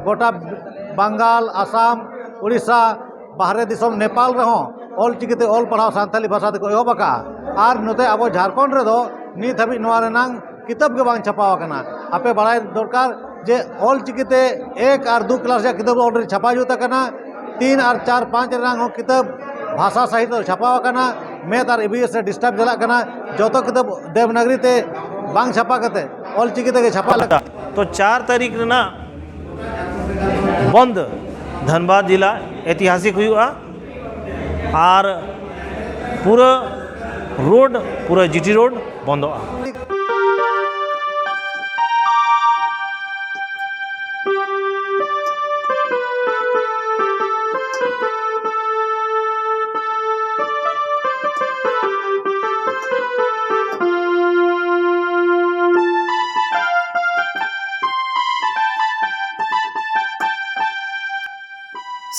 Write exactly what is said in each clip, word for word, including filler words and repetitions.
ᱜᱚᱴᱟ ᱵᱟᱝᱜᱟᱞ, ᱟᱥᱟᱢ, ᱩᱲᱤᱥᱥᱟ, ᱵᱟᱦᱨᱮ ᱫᱤᱥᱚᱢ ᱱᱮᱯᱟᱞ ᱨᱮᱦᱚᱸ ᱚᱞ ᱪᱤᱠᱤᱛᱮ ᱚᱞ ᱯᱟᱲᱦᱟᱣ ᱥᱟᱱᱛᱟᱲᱤ ᱵᱷᱟᱥᱟ ᱛᱮᱠᱚ ᱮᱦᱚᱵ ᱟᱠᱟᱫᱼᱟ᱾ ᱟᱨ ᱱᱚᱛᱮ ᱟᱵᱚ ᱡᱷᱟᱲᱠᱷᱚᱸᱰ ᱨᱮᱫᱚ ᱱᱤᱛ ᱦᱟᱹᱵᱤᱡ ᱱᱚᱣᱟ ᱨᱮᱱᱟᱝ ᱠᱤᱛᱟᱹᱵ ᱜᱮ ᱵᱟᱝ ᱪᱷᱟᱯᱟᱣ ᱟᱠᱟᱱᱟ᱾ ᱟᱯᱮ ᱵᱟᱲᱟᱭ ᱫᱚᱨᱠᱟᱨ ᱡᱮ ᱚᱞ ᱪᱤᱠᱤᱛᱮ ᱮᱠ ᱟᱨ ᱫᱩ ᱠᱞᱟᱥ ᱨᱮᱭᱟᱜ ᱠᱤᱛᱟᱹᱵ already ᱪᱷᱟᱯᱟ ᱡᱩᱛ ᱟᱠᱟᱱᱟ, ᱛᱤᱱ ᱟᱨ ᱪᱟᱨ ᱯᱟᱸᱪ ᱨᱮᱱᱟᱝ ᱦᱚᱸ ᱠᱤᱛᱟᱹᱵ ᱵᱷᱟᱥᱟ ᱥᱟᱦᱤᱛ ᱫᱚ ᱪᱷᱟᱯᱟᱣ ᱟᱠᱟᱱᱟ, ᱢᱮᱛᱷ ᱟᱨ ᱤ ᱵᱷᱤ ᱮᱥ ᱨᱮ ᱰᱤᱥᱴᱟᱨᱵ ᱪᱟᱞᱟᱜ ᱠᱟᱱᱟ, ᱡᱚᱛᱚ ᱠᱤᱛᱟᱹᱵ ᱫᱮᱵᱽᱱᱟᱜᱽᱨᱤ ᱛᱮ ᱵᱟᱝ ᱪᱷᱟᱯᱟ ᱠᱟᱛᱮ ᱚᱞ ᱪᱤᱠᱤ ᱛᱮᱜᱮ ᱪᱷᱟᱯᱟ ᱞᱟᱜᱟᱜ᱾ ᱛᱚ ᱪᱟᱨ ᱛᱟᱹᱨᱤᱠᱷ ᱨᱮᱱᱟᱜ ᱵᱚᱱᱫ ᱫᱷᱟᱱᱵᱟᱫᱽ ᱡᱮᱞᱟ ᱮᱛᱤᱦᱟᱥᱤᱠ ᱦᱩᱭᱩᱜᱼᱟ ᱟᱨ ᱯᱩᱨᱟᱹ ᱨᱳᱰ, ᱯᱩᱨᱟᱹ ᱡᱤᱴᱤ ᱨᱳᱰ ᱵᱚᱱᱫᱚᱜᱼᱟ᱾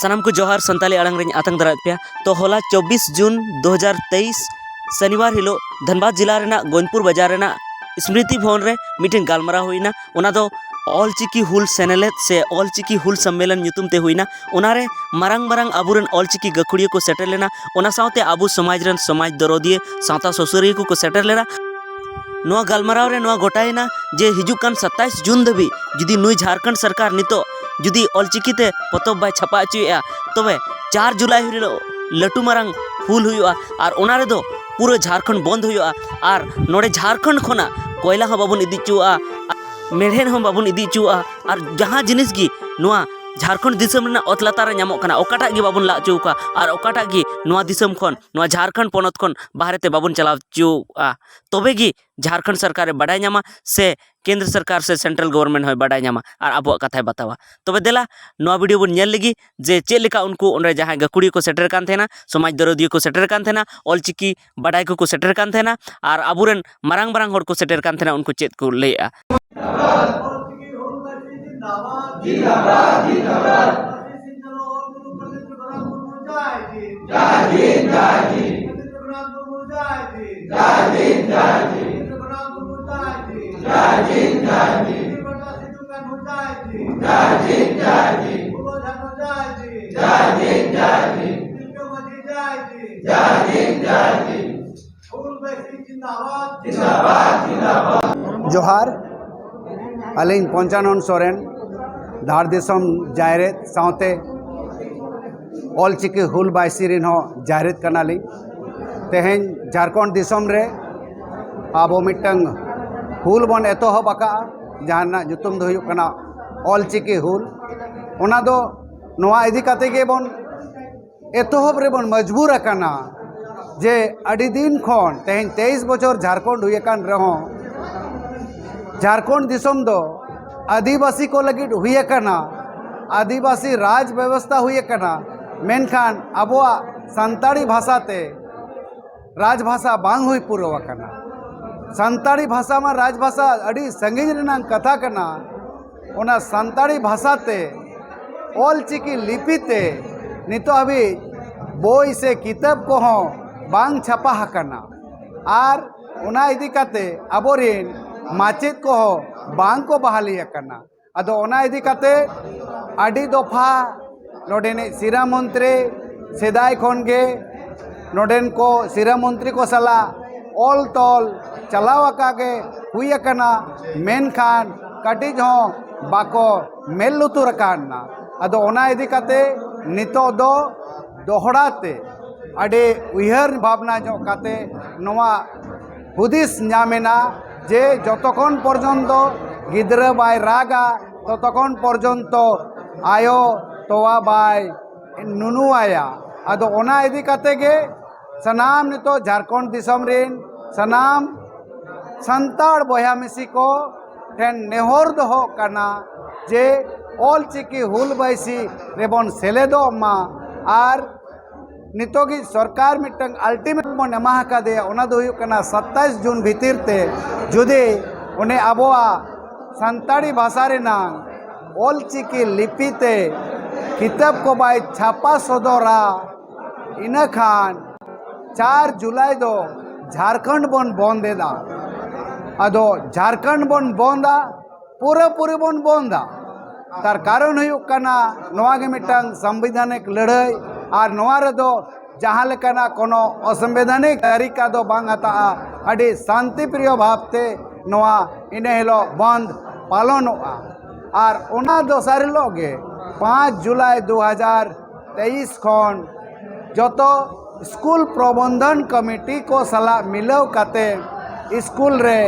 ᱥᱟᱱᱟᱢ ᱠᱚ ᱡᱚᱦᱟᱨ, ᱥᱟᱱᱛᱟᱞᱤ ᱟᱲᱟᱝ ᱨᱤᱧ ᱟᱛᱟᱝ ᱫᱟᱨᱟᱢᱮᱫ ᱯᱮᱭᱟ᱾ ᱛᱚ ᱦᱚᱞᱟ ᱪᱚᱵᱵᱤᱥ ᱡᱩᱱ ᱫᱩ ᱦᱟᱡᱟᱨ ᱛᱮᱭᱤᱥ ᱥᱚᱱᱤᱵᱟᱨ ᱦᱤᱞᱳᱜ ᱫᱷᱟᱱᱵᱟᱫᱽ ᱡᱮᱞᱟ ᱨᱮᱱᱟᱜ ᱜᱚᱧᱡᱽᱯᱩᱨ ᱵᱟᱡᱟᱨ ᱨᱮᱱᱟᱜ ᱥᱢᱨᱤᱛᱤ ᱵᱷᱚᱵᱚᱱ ᱨᱮ ᱢᱤᱫᱴᱮᱱ ᱜᱟᱞᱢᱟᱨᱟᱣ ᱦᱩᱭᱱᱟ᱾ ᱚᱱᱟ ᱫᱚ ᱚᱞᱪᱤᱠᱤ ᱦᱩᱞ ᱥᱮᱱᱮᱞᱮᱫ ᱥᱮ ᱚᱞᱪᱤᱠᱤ ᱦᱩᱞ ᱥᱚᱢᱢᱮᱞᱚᱱ ᱧᱩᱛᱩᱢ ᱛᱮ ᱦᱩᱭᱱᱟ᱾ ᱚᱱᱟᱨᱮ ᱢᱟᱨᱟᱝ ᱢᱟᱨᱟᱝ ᱟᱵᱚᱨᱮᱱ ᱚᱞᱪᱤᱠᱤ ᱜᱟᱹᱠᱷᱩᱲᱤᱭᱟᱹ ᱠᱚ ᱥᱮᱴᱮᱨ ᱞᱮᱱᱟ, ᱚᱱᱟ ᱥᱟᱶᱛᱮ ᱟᱵᱚ ᱥᱚᱢᱟᱡᱽ ᱨᱮᱱ ᱥᱚᱢᱟᱡᱽ ᱫᱚᱨᱚᱫᱤᱭᱟᱹ, ᱥᱟᱶᱛᱟ ᱥᱩᱥᱟᱹᱨᱤᱭᱟᱹ ᱠᱚᱠᱚ ᱥᱮᱴᱮᱨ ᱞᱮᱱᱟ᱾ ᱱᱚᱣᱟ ᱜᱟᱞᱢᱟᱨᱟᱣ ᱨᱮ ᱱᱚᱣᱟ ᱜᱚᱴᱟᱭᱮᱱᱟ ᱡᱮ ᱦᱤᱡᱩᱜ ᱠᱟᱱ ᱥᱟᱛᱟᱭᱤᱥ ᱡᱩᱱ ᱫᱷᱟᱹᱵᱤᱡ ᱡᱩᱫᱤ ᱱᱩᱭ ᱡᱷᱟᱲᱠᱷᱚᱸᱰ ᱥᱚᱨᱠᱟᱨ ᱱᱤᱛᱚᱜ ᱡᱩᱫᱤ ᱚᱞᱪᱤᱠᱤ ᱛᱮ ᱯᱚᱛᱚᱵ ᱵᱟᱭ ᱪᱷᱟᱯᱟ ᱦᱚᱪᱚᱭᱮᱫᱼᱟ, ᱛᱚᱵᱮ ᱪᱟᱨ ᱡᱩᱞᱟᱭ ᱦᱤᱞᱳᱜ ᱞᱟᱹᱴᱩ ᱢᱟᱨᱟᱝ ᱦᱩᱞ ᱦᱩᱭᱩᱜᱼᱟ ᱟᱨ ᱚᱱᱟ ᱨᱮᱫᱚ ᱯᱩᱨᱟᱹ ᱡᱷᱟᱲᱠᱷᱚᱸᱰ ᱵᱚᱱᱫ ᱦᱩᱭᱩᱜᱼᱟ᱾ ᱟᱨ ᱱᱚᱰᱮ ᱡᱷᱟᱲᱠᱷᱚᱸᱰ ᱠᱷᱚᱱᱟᱜ ᱠᱚᱭᱞᱟ ᱦᱚᱸ ᱵᱟᱵᱚᱱ ᱤᱫᱤ ᱦᱚᱪᱚᱣᱟᱜᱼᱟ, ᱢᱮᱲᱦᱮᱫ ᱦᱚᱸ ᱵᱟᱵᱚᱱ ᱤᱫᱤ ᱦᱚᱪᱚᱣᱟᱜᱼᱟ, ᱟᱨ ᱡᱟᱦᱟᱸ ᱡᱤᱱᱤᱥ ᱜᱮ ᱱᱚᱣᱟ ᱡᱷᱟᱲᱠᱷᱚᱸᱰ ᱫᱤᱥᱚᱢ ᱨᱮᱱᱟᱜ ᱚᱛ ᱞᱟᱛᱟᱨ ᱨᱮ ᱧᱟᱢᱚᱜ ᱠᱟᱱᱟ, ᱚᱠᱟᱴᱟᱜ ᱜᱮ ᱵᱟᱵᱚᱱ ᱞᱟᱜ ᱦᱚᱪᱚ ᱟᱠᱚᱣᱟ ᱟᱨ ᱚᱠᱟᱴᱟᱜ ᱜᱮ ᱱᱚᱣᱟ ᱫᱤᱥᱚᱢ ᱠᱷᱚᱱ, ᱱᱚᱣᱟ ᱡᱷᱟᱲᱠᱷᱚᱸᱰ ᱯᱚᱱᱚᱛ ᱠᱷᱚᱱ ᱵᱟᱦᱨᱮ ᱛᱮ ᱵᱟᱵᱚᱱ ᱪᱟᱞᱟᱣ ᱦᱚᱪᱚᱣᱟᱜᱼᱟ᱾ ᱛᱚᱵᱮ ᱜᱮ ᱡᱷᱟᱲᱠᱷᱚᱸᱰ ᱥᱚᱨᱠᱟᱨᱮ ᱵᱟᱰᱟᱭ ᱧᱟᱢᱟ ᱥᱮ ᱠᱮᱱᱫᱨᱚ ᱥᱚᱨᱠᱟᱨ ᱥᱮ ᱥᱮᱱᱴᱨᱟᱞ ᱜᱚᱵᱷᱚᱨᱱᱢᱮᱱᱴ ᱦᱚᱸᱭ ᱵᱟᱰᱟᱭ ᱧᱟᱢᱟ ᱟᱨ ᱟᱵᱚᱣᱟᱜ ᱠᱟᱛᱷᱟᱭ ᱵᱟᱛᱟᱣᱟ᱾ ᱛᱚᱵᱮ ᱫᱮᱞᱟ, ᱱᱚᱣᱟ ᱵᱷᱤᱰᱤᱭᱳ ᱵᱚᱱ ᱧᱮᱞ ᱞᱮᱜᱮ ᱡᱮ ᱪᱮᱫ ᱞᱮᱠᱟ ᱩᱱᱠᱩ ᱚᱸᱰᱮ ᱡᱟᱦᱟᱸᱭ ᱜᱟᱹᱠᱷᱩᱲᱤᱭᱟᱹ ᱠᱚ ᱥᱮᱴᱮᱨ ᱠᱟᱱ ᱛᱟᱦᱮᱱᱟ, ᱥᱚᱢᱟᱡᱽ ᱫᱚᱨᱚᱫᱤᱭᱟᱹ ᱠᱚ ᱥᱮᱴᱮᱨ ᱠᱟᱱ ᱛᱟᱦᱮᱱᱟ, ᱚᱞᱪᱤᱠᱤ ᱵᱟᱰᱟᱭ ᱠᱚᱠᱚ ᱥᱮᱴᱮᱨ ᱠᱟᱱ ᱛᱟᱦᱮᱱᱟ ᱟᱨ ᱟᱵᱚᱨᱮᱱ ᱢᱟᱨᱟᱝ ᱢᱟᱨᱟᱝ ᱦᱚᱲ ᱠᱚ ᱥᱮᱴᱮᱨ ᱠᱟᱱ ᱛᱟᱦᱮᱱᱟ, ᱩᱱᱠᱩ ᱪᱮᱫ ᱠᱚ ᱞᱟᱹᱭᱮᱜᱼᱟ᱾ ᱡᱟᱭ ᱡᱤᱱ᱾ ᱯᱷᱩᱞᱳ ᱡᱷᱟᱱᱳ ᱡᱟᱭ ᱡᱤᱱ᱾ ᱡᱟᱭ ᱡᱤᱱ, ᱡᱟᱭ ᱡᱤᱱ᱾ ᱛᱤᱞᱠᱟᱹ ᱢᱟᱹᱡᱷᱤ ᱡᱟᱭ ᱡᱤᱱ᱾ ᱡᱟᱭ ᱡᱤᱱ, ᱡᱟᱭ ᱡᱤᱱ᱾ ᱦᱩᱞ ᱵᱟᱭᱥᱤ ᱡᱤᱱᱫᱟᱵᱟᱫ᱾ ᱡᱤᱱᱫᱟᱵᱟᱫ, ᱡᱤᱱᱫᱟᱵᱟᱫ᱾ ᱡᱚᱦᱟᱨ, ᱟᱹᱞᱤᱧ ᱯᱚᱧᱪᱟᱱᱚᱱ ᱥᱚᱨᱮᱱ, ᱫᱷᱟᱲ ᱫᱤᱥᱚᱢ ᱡᱟᱭᱨᱮᱫ ᱥᱟᱶᱛᱮ ᱚᱞᱪᱤᱠᱤ ᱦᱩᱞ ᱵᱟᱭᱥᱤ ᱨᱮᱱ ᱦᱚᱸ ᱡᱟᱭᱨᱮᱫ ᱠᱟᱱᱟᱞᱤᱧ᱾ ᱛᱮᱦᱮᱧ ᱡᱷᱟᱲᱠᱷᱚᱸᱰ ᱫᱤᱥᱚᱢ ᱨᱮ ᱟᱵᱚ ᱢᱤᱫᱴᱟᱝ ᱦᱩᱞ ᱵᱚᱱ ᱮᱛᱚᱦᱚᱵ ᱟᱠᱟᱫᱼᱟ, ᱡᱟᱦᱟᱸ ᱨᱮᱱᱟᱜ ᱧᱩᱛᱩᱢ ᱫᱚ ᱦᱩᱭᱩᱜ ᱠᱟᱱᱟ ᱚᱞᱪᱤᱠᱤ ᱦᱩᱞ᱾ ᱚᱱᱟ ᱫᱚ ᱱᱚᱣᱟ ᱤᱫᱤ ᱠᱟᱛᱮ ᱜᱮᱵᱚᱱ ᱮᱛᱚᱦᱚᱵ ᱨᱮᱵᱚᱱ ᱢᱚᱡᱽᱵᱩᱨ ᱟᱠᱟᱱᱟ ᱡᱮ ᱟᱹᱰᱤ ᱫᱤᱱ ᱠᱷᱚᱱ, ᱛᱮᱦᱮᱧ ᱛᱮᱭᱤᱥ ᱵᱚᱪᱷᱚᱨ ᱡᱷᱟᱲᱠᱷᱚᱸᱰ ᱦᱩᱭ ᱟᱠᱟᱱ ᱨᱮᱦᱚᱸ, ᱡᱷᱟᱲᱠᱷᱚᱸᱰ ᱫᱤᱥᱚᱢ ᱫᱚ ᱟᱹᱫᱤᱵᱟᱹᱥᱤ ᱠᱚ ᱞᱟᱹᱜᱤᱫ ᱦᱩᱭ ᱟᱠᱟᱱᱟ, ᱟᱹᱫᱤᱵᱟᱹᱥᱤ ᱨᱟᱡᱽ ᱵᱮᱵᱚᱥᱛᱷᱟ ᱦᱩᱭ ᱟᱠᱟᱱᱟ, ᱢᱮᱱᱠᱷᱟᱱ ᱟᱵᱚᱣᱟᱜ ᱥᱟᱱᱛᱟᱲᱤ ᱵᱷᱟᱥᱟ ᱛᱮ ᱨᱟᱡᱽ ᱵᱷᱟᱥᱟ ᱵᱟᱝ ᱦᱩᱭ ᱯᱩᱨᱟᱹᱣ ᱟᱠᱟᱱᱟ᱾ ᱥᱟᱱᱛᱟᱲᱤ ᱵᱷᱟᱥᱟ ᱢᱟ ᱨᱟᱡᱽ ᱵᱷᱟᱥᱟ ᱟᱹᱰᱤ ᱥᱟᱺᱜᱤᱧ ᱨᱮᱱᱟᱜ ᱠᱟᱛᱷᱟ ᱠᱟᱱᱟ, ᱚᱱᱟ ᱥᱟᱱᱛᱟᱲᱤ ᱵᱷᱟᱥᱟ ᱛᱮ, ᱚᱞ ᱪᱤᱠᱤ ᱞᱤᱯᱤ ᱛᱮ ᱱᱤᱛᱚᱜ ᱦᱟᱹᱵᱤᱡ ᱵᱳᱭ ᱥᱮ ᱠᱤᱛᱟᱹᱵ ᱠᱚᱦᱚᱸ ᱵᱟᱝ ᱪᱷᱟᱯᱟ ᱟᱠᱟᱱᱟ᱾ ᱟᱨ ᱚᱱᱟ ᱤᱫᱤ ᱠᱟᱛᱮ ᱟᱵᱚᱨᱮᱱ ᱢᱟᱪᱮᱫ ᱠᱚᱦᱚᱸ ᱵᱟᱝ ᱠᱚ ᱵᱟᱦᱟᱞᱤ ᱟᱠᱟᱱᱟ᱾ ᱟᱫᱚ ᱚᱱᱟ ᱤᱫᱤ ᱠᱟᱛᱮ ᱟᱹᱰᱤ ᱫᱚᱯᱷᱟ ᱱᱚᱰᱮᱱᱤᱡ ᱥᱤᱨᱟᱹ ᱢᱚᱱᱛᱨᱤ ᱥᱮᱫᱟᱭ ᱠᱷᱚᱱ ᱜᱮ ᱱᱚᱰᱮᱱ ᱠᱚ ᱥᱤᱨᱟᱹ ᱢᱚᱱᱛᱨᱤ ᱠᱚ ᱥᱟᱞᱟᱜ ᱚᱞ ᱛᱚᱞ ᱪᱟᱞᱟᱣ ᱟᱠᱟ ᱜᱮ ᱦᱩᱭ ᱟᱠᱟᱱᱟ, ᱢᱮᱱᱠᱷᱟᱱ ᱠᱟᱹᱴᱤᱡ ᱦᱚᱸ ᱵᱟᱠᱚ ᱢᱮᱫ ᱞᱩᱛᱩᱨ ᱟᱠᱟᱱᱟ᱾ ᱟᱫᱚ ᱚᱱᱟ ᱤᱫᱤ ᱠᱟᱛᱮ ᱱᱤᱛᱚᱜ ᱫᱚ ᱫᱚᱦᱲᱟ ᱛᱮ ᱟᱹᱰᱤ ᱩᱭᱦᱟᱹᱨ ᱵᱷᱟᱵᱽᱱᱟ ᱧᱚᱜ ᱠᱟᱛᱮ ᱱᱚᱣᱟ ᱦᱩᱫᱤᱥ ᱧᱟᱢᱮᱱᱟ ᱡᱮ ᱡᱚᱛᱚᱠᱷᱚᱱ ᱯᱚᱨᱡᱚᱱᱛᱚ ᱜᱤᱫᱽᱨᱟᱹ ᱵᱟᱭ ᱨᱟᱜᱟ, ᱛᱚᱛᱚᱠᱷᱚᱱ ᱯᱚᱨᱡᱚᱱᱛᱚ ᱟᱭᱳ ᱛᱚᱣᱟ ᱵᱟᱭ ᱱᱩᱱᱩᱣᱟᱭᱟ᱾ ᱟᱫᱚ ᱚᱱᱟ ᱤᱫᱤ ᱠᱟᱛᱮ ᱜᱮ ᱥᱟᱱᱟᱢ ᱱᱤᱛᱚᱜ ᱡᱷᱟᱲᱠᱷᱚᱸᱰ ᱫᱤᱥᱚᱢ ᱨᱮᱱ ᱥᱟᱱᱟᱢ ᱥᱟᱱᱛᱟᱲ ᱵᱚᱭᱦᱟ ᱢᱤᱥᱤ ᱠᱚ ᱴᱷᱮᱱ ᱱᱮᱦᱚᱨ ᱫᱚᱦᱚᱜ ᱠᱟᱱᱟ ᱡᱮ ᱚᱞ ᱪᱤᱠᱤ ᱦᱩᱞ ᱵᱟᱭᱥᱤ ᱨᱮᱵᱚᱱ ᱥᱮᱞᱮᱫᱚᱜ ᱢᱟ᱾ ᱟᱨ ᱱᱤᱛᱚᱜᱤᱡ ᱥᱚᱨᱠᱟᱨ ᱢᱤᱫᱴᱟᱝ ᱟᱞᱴᱤᱢᱮᱴ ᱵᱚᱱ ᱮᱢᱟ ᱟᱠᱟᱫᱮᱭᱟ, ᱚᱱᱟ ᱫᱚ ᱦᱩᱭᱩᱜ ᱠᱟᱱᱟ ᱥᱟᱛᱟᱭᱤᱥ ᱡᱩᱱ ᱵᱷᱤᱛᱤᱨ ᱛᱮ ᱡᱩᱫᱤ ᱩᱱᱤ ᱟᱵᱚᱣᱟᱜ ᱥᱟᱱᱛᱟᱲᱤ ᱵᱷᱟᱥᱟ ᱨᱮᱱᱟᱝ ᱚᱞ ᱪᱤᱠᱤ ᱞᱤᱯᱤ ᱛᱮ ᱠᱤᱛᱟᱹᱵ ᱠᱚ ᱵᱟᱭ ᱪᱷᱟᱯᱟ ᱥᱚᱫᱚᱨᱟ, ᱤᱱᱟᱹ ᱠᱷᱟᱱ ᱪᱟᱨ ᱡᱩᱞᱟᱭ ᱫᱚ ᱡᱷᱟᱲᱠᱷᱚᱸᱰ ᱵᱚᱱ ᱵᱚᱱᱫ ᱮᱫᱟ᱾ ᱟᱫᱚ ᱡᱷᱟᱲᱠᱷᱚᱸᱰ ᱵᱚᱱ ᱵᱚᱱᱫᱟ, ᱯᱩᱨᱟᱹᱯᱩᱨᱤ ᱵᱚᱱ ᱵᱚᱱᱫᱟ᱾ ᱛᱟᱨ ᱠᱟᱨᱚᱱ ᱦᱩᱭᱩᱜ ᱠᱟᱱᱟ, ᱱᱚᱣᱟ ᱜᱮ ᱢᱤᱫᱴᱟᱝ ᱥᱚᱝᱵᱤᱫᱷᱟᱱᱤᱠ ᱞᱟᱹᱲᱦᱟᱹᱭ, ᱟᱨ ᱱᱚᱣᱟ ᱨᱮᱫᱚ ᱡᱟᱦᱟᱸ ᱞᱮᱠᱟᱱᱟᱜ ᱠᱳᱱᱳ ᱚᱥᱟᱝᱵᱤᱫᱷᱟᱱᱤᱠ ᱛᱟᱹᱨᱤᱠᱟ ᱫᱚ ᱵᱟᱝ ᱦᱟᱛᱟᱜᱼᱟ, ᱟᱹᱰᱤ ᱥᱟᱱᱛᱤ ᱯᱨᱤᱭᱚ ᱵᱷᱟᱵᱽᱛᱮ ᱱᱚᱣᱟ ᱤᱱᱟᱹ ᱦᱤᱞᱳᱜ ᱵᱚᱱᱫ ᱯᱟᱞᱚᱱᱚᱜᱼᱟ᱾ ᱟᱨ ᱚᱱᱟ ᱫᱚᱥᱟᱨ ᱦᱤᱞᱳᱜ ᱜᱮ, ᱯᱟᱸᱪ ᱡᱩᱞᱟᱭ ᱫᱩ ᱦᱟᱡᱟᱨ ᱛᱮᱭᱤᱥ ᱠᱷᱚᱱ ᱡᱚᱛᱚ ᱥᱠᱩᱞ ᱯᱨᱚᱵᱚᱱᱫᱷᱚᱱ ᱠᱚᱢᱤᱴᱤ ᱠᱚ ᱥᱟᱞᱟᱜ ᱢᱤᱞᱟᱹᱣ ᱠᱟᱛᱮ ᱥᱠᱩᱞ ᱨᱮ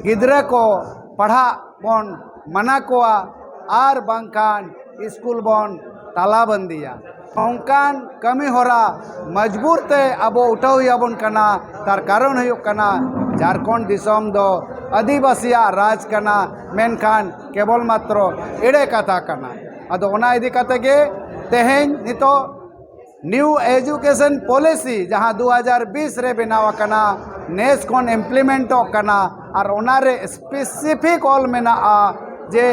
ᱜᱤᱫᱽᱨᱟᱹ ᱠᱚ ᱯᱟᱲᱦᱟᱜ ᱵᱚᱱ ᱢᱟᱱᱟ ᱠᱚᱣᱟ ᱟᱨ ᱵᱟᱝᱠᱷᱟᱱ ᱥᱠᱩᱞ ᱵᱚᱱ ᱛᱟᱞᱟ ᱵᱟᱹᱱᱫᱤᱭᱟ᱾ ᱚᱱᱠᱟᱱ ᱠᱟᱹᱢᱤ ᱦᱚᱨᱟ ᱢᱚᱡᱽᱵᱩᱨ ᱛᱮ ᱟᱵᱚ ᱩᱴᱷᱟᱹᱣ ᱦᱩᱭ ᱟᱵᱚᱱ ᱠᱟᱱᱟ᱾ ᱛᱟᱨ ᱠᱟᱨᱚᱱ ᱦᱩᱭᱩᱜ ᱠᱟᱱᱟ, ᱡᱷᱟᱲᱠᱷᱚᱸᱰ ᱫᱤᱥᱚᱢ ᱫᱚ ᱟᱹᱫᱤᱵᱟᱹᱥᱤᱭᱟᱜ ᱨᱟᱡᱽ ᱠᱟᱱᱟ, ᱢᱮᱱᱠᱷᱟᱱ ᱠᱮᱵᱚᱞ ᱢᱟᱛᱨᱚ ᱮᱲᱮ ᱠᱟᱛᱷᱟ ᱠᱟᱱᱟ᱾ ᱟᱫᱚ ᱚᱱᱟ ᱤᱫᱤ ᱠᱟᱛᱮ ᱜᱮ ᱛᱮᱦᱮᱧ ᱱᱤᱛᱚᱜ ᱱᱤᱭᱩ ᱮᱡᱩᱠᱮᱥᱚᱱ ᱯᱚᱞᱤᱥᱤ, ᱡᱟᱦᱟᱸ ᱫᱩ ᱦᱟᱡᱟᱨ ᱵᱤᱥ ᱨᱮ ᱵᱮᱱᱟᱣ ᱟᱠᱟᱱᱟ, ᱱᱮᱥ ᱠᱷᱚᱱ ᱤᱢᱯᱞᱤᱢᱮᱱᱴᱚᱜ ᱠᱟᱱᱟ᱾ ᱟᱨ ᱚᱱᱟᱨᱮ ᱥᱯᱮᱥᱤᱯᱷᱤᱠ ᱚᱞ ᱢᱮᱱᱟᱜᱼᱟ ᱡᱮ